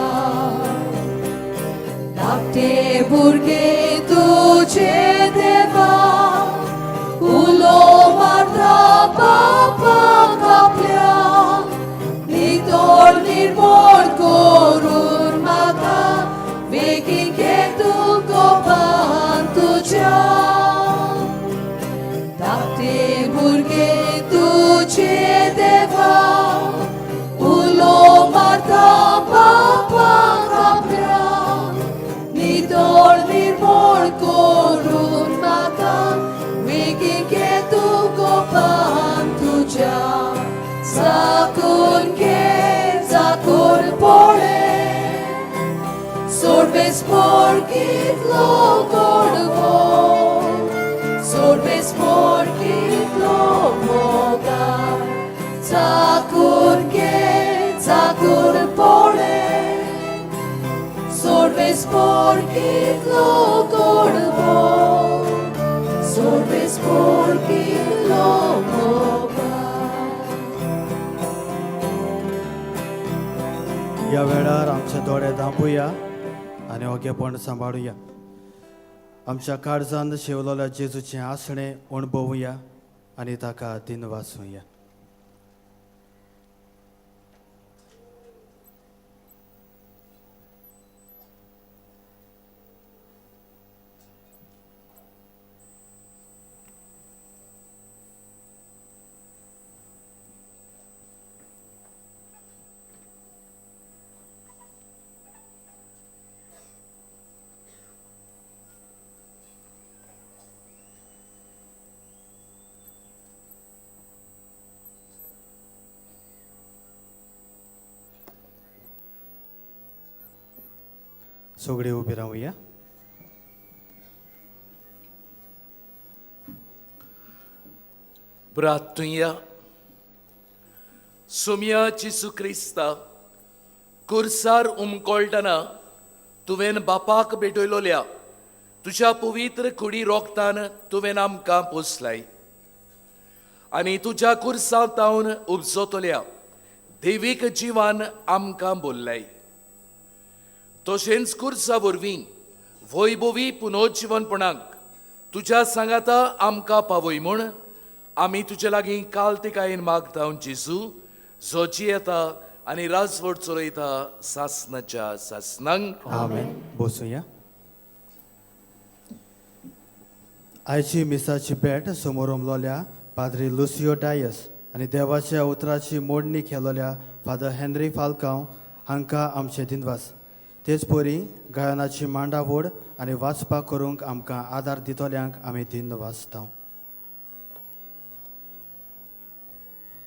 चाकून घे चाकून पळे सोडवेस कितलो गोडवो सोडवेस कितलो मोगार चाकून घे चाकून पळे सोडवेस कितलो गोडवो सोडवेस कितलो मोगार. ह्या वेळार आमचे दोळे धांपुया आनी ओगेपण सांबाळुया. आमच्या काळजान शेवलोल्या जेजूचें आसणें अणभवुया आनी ताका दिनवासुया. सगळी उबी रावया. प्रार्थुया. सोम्या जेजू क्रिस्ता कुर्सार उमकोळटना तुवें बापाक भेटयलोल्या तुज्या पवित्र कुडी रोगतान तुवें आमकां पोसलाय आनी तुज्या कुर्सां तावन उपजतल्या देवीक जिवान आमकां बोल्लाय. तशेंच कुर्सा वरवीं वैभवी पुनर्जिवनपणाक तुज्या सांगाता आमकां पावय म्हूण आमी तुजे लागीं कालतिकायेन मागता जेजू जो जियेता आनी राजवट चलयता सासनाच्या सासनांक. आमेन. बसुया. आयची मिसाची भेट समोर उमलोल्या पाद्री लुसियो डायस आनी देवाच्या उतराची मोडणी केलोल्या फादर हेनरी फाल्कांव हांकां आमचे दिनवास. तेच परी गायनाची मांडावड आनी वाचपाक करूंक आमकां आदार दितल्यांक आमी दिनवासता.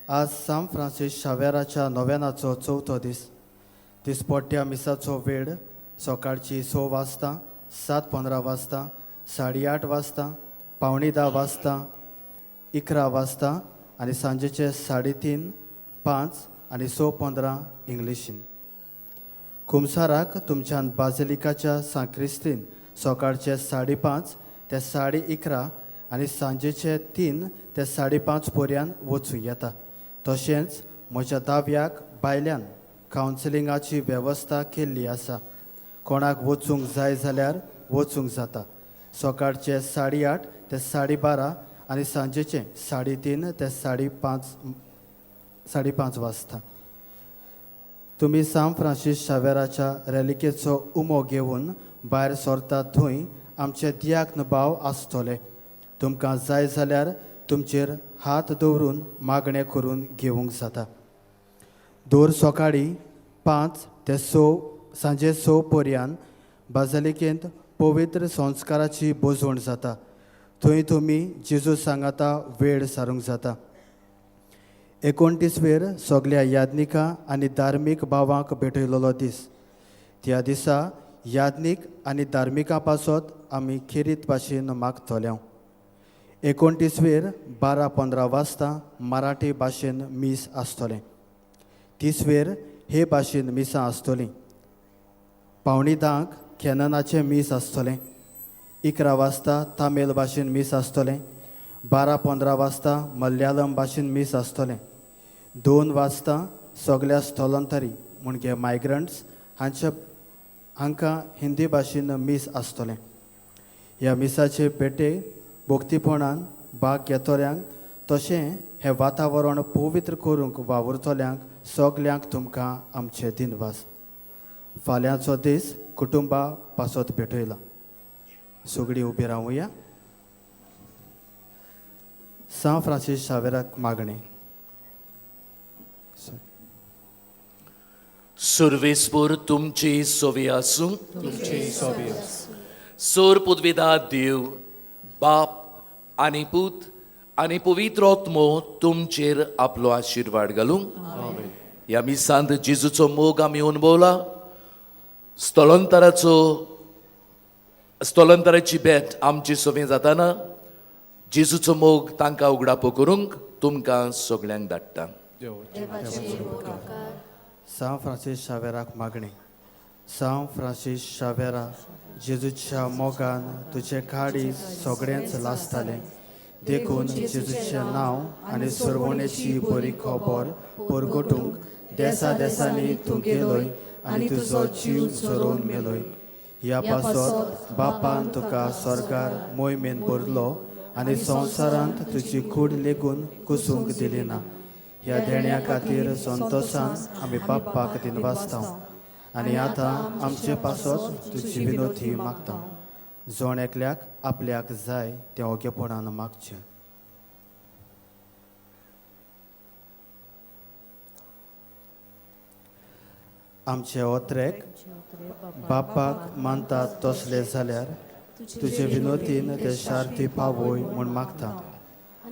आज सांत फ्रांसीस शावेराच्या नोवेनाचो चवथो दीस. दिसपट्ट्या मिसाचो वेळ सकाळची 6 वाजता, 7:15 वाजता, 8:30 वाजता, 9:45 वाजता, 11 वाजता आनी सांजेचे 3:30, 5 आनी 6:15 इंग्लिशीन. कुमसाराक तुमच्यान बाजिलिकाच्या सांक्रिस्तीन सकाळचे 5:30 ते 11:30 आनी सांजेचे 3 ते 5:30 पर्यंत वचूं येता. तशेंच म्हज्या दाव्याक भायल्यान कावन्सिलिंगाची वेवस्था केल्ली आसा. कोणाक वचूंक जाय जाल्यार वचूंक जाता. सकाळचे 8:30 ते 12:30 आनी सांजेचे 3:30 ते 5:30 वाजता. तुमी सांत फ्रांसीस शावेराच्या रेलिकेचो उमो घेवन भायर सरता थंय आमचे दियाक्न भाव आसतले. तुमकां जाय जाल्यार तुमचेर हात दवरून मागणें करून घेवंक जाता. दर सकाळीं 5 ते 6 सांजे 6 पर्यंत बाजालिकेंत पवित्र संस्काराची बोजवण जाता. थंय तुमी जेजू सांगाता वेळ सारूंक जाता. 29 वेर सगल्या याज्ञिकां आनी धार्मीक भावांक भेटयलेलो दीस. त्या दिसा याज्ञीक आनी धार्मिकां पासत आमी खेरीत भाशेन मागतले. 29 वेर 12:15 वाजता मराठी भाशेन मीस आसतलें. 30 वेर हे भाशेन मिसां आसतलीं. 9:45 कॅननाचें मीस आसतलें. 11 वाजता तामील भाशेन मीस आसतलें. 12:15 वाजता मल्याळम भाशेन मीस आसतलें. 2 वाजता सगल्या स्थलांतरी म्हणजे मायग्रंट्स हांकां हिंदी भाशेन मीस आसतलें. ह्या मिसाचे पेटे भक्तीपणान भाग घेतल्यांक तशें हें वातावरण पवित्र करूंक वावुरतल्यांक सगल्यांक तुमकां आमचे दिनवास. फाल्यांचो दीस कुटुंबा पासत भेटयला. सगळीं उबी रावुया. सांत फ्रांसीस शावेराक मागणें. सुर्वेसपूर तुमची सोवी आसूं. तुमची सोबी आसूं. सोर पुदविदा देव बाप आनी पूत आनी पवित्र आत्मो तुमचेर आपलो आशिर्वाद घालूंक. ह्या मिसांत जेजूचो मोग आमी अणभवला. स्थलांतराचो स्थलांतराची भेट आमची सवे जाताना जेजूचो मोग तांकां उगडापो करूंक तुमकां सगल्यांक धाडटा. सांव फ्रांसीस शावेराक मागणी. सांव फ्रांसीस शावेरा, जेजूच्या मोगान तुजें काळीज सगळेंच लासतालें, देखून जेजूचें नांव आनी सरवणेची बरी खबर परगटूंक देसा देसांनी तूं गेलोय आनी तुजो जीव झरोवन मेलोय. ह्या पासत बापान तुका स्वर्गार मोहिमेन भरलो आनी संवसारांत तुजी कूड लेगून कुसूंक दिली ना. ह्या देण्या खातीर संतोशान आमी बाप्पाक दिनवासता आनी आतां आमचे पासत तुजी विनोती मागता. जण एकल्याक आपल्याक जाय तें ओगेपणान मागचें. आमचे ओत्रेक बापाक मानतात तसले जाल्यार तुजे विनोतीन ते शार्ती पावय म्हूण मागता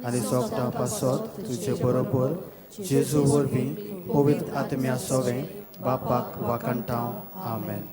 आनी सोगटां पासत तुजे बरोबर जेजू वरवीं पवित्र आत्म्या सोवें बापाक वाखाणटा. आमेन.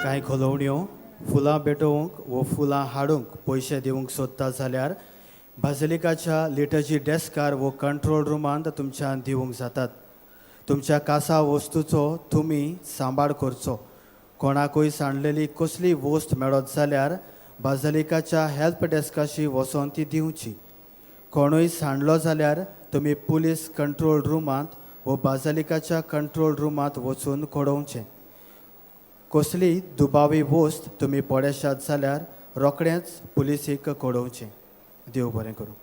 कांय खोलोवण्यो फुलां भेटोवंक वो फुलां हाडूंक पयशे दिवंक सोदता जाल्यार बाजिलिकाच्या लिटर्जी डेस्कार वो कंट्रोल रुमांत तुमच्यान दिवंक जातात. तुमच्या कासा वस्तूचो तुमी सांबाळ करचो. कोणाकूय सांडलेली कसली वस्त मेळत जाल्यार बाजिलिकाच्या हेल्प डेस्काशी वचोन ती दिवची. कोणूय सांडलो जाल्यार तुमी पुलीस कंट्रोल रुमांत वो बाजिलिकाच्या कंट्रोल रुमांत वचून कळोवचें. कसलीय दुबावी वस्त तुमी पळयशात जाल्यार रोखडेंच पुलिसीक कळोवचें. देव बरें करूं.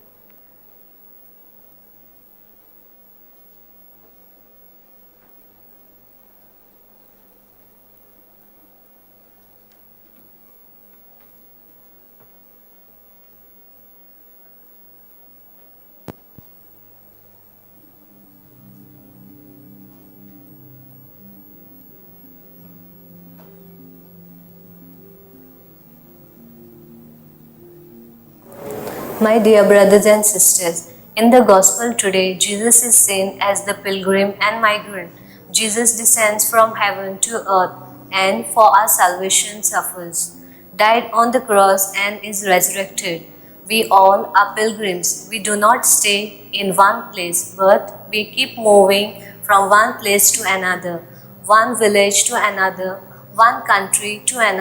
My dear brothers and sisters, in the Gospel today, Jesus is seen as the pilgrim and migrant. Jesus descends from heaven to earth and for our salvation suffers, died on the cross and is resurrected. We all are pilgrims. We do not stay in one place, but we keep moving from one place to another, one village to another, one country to another.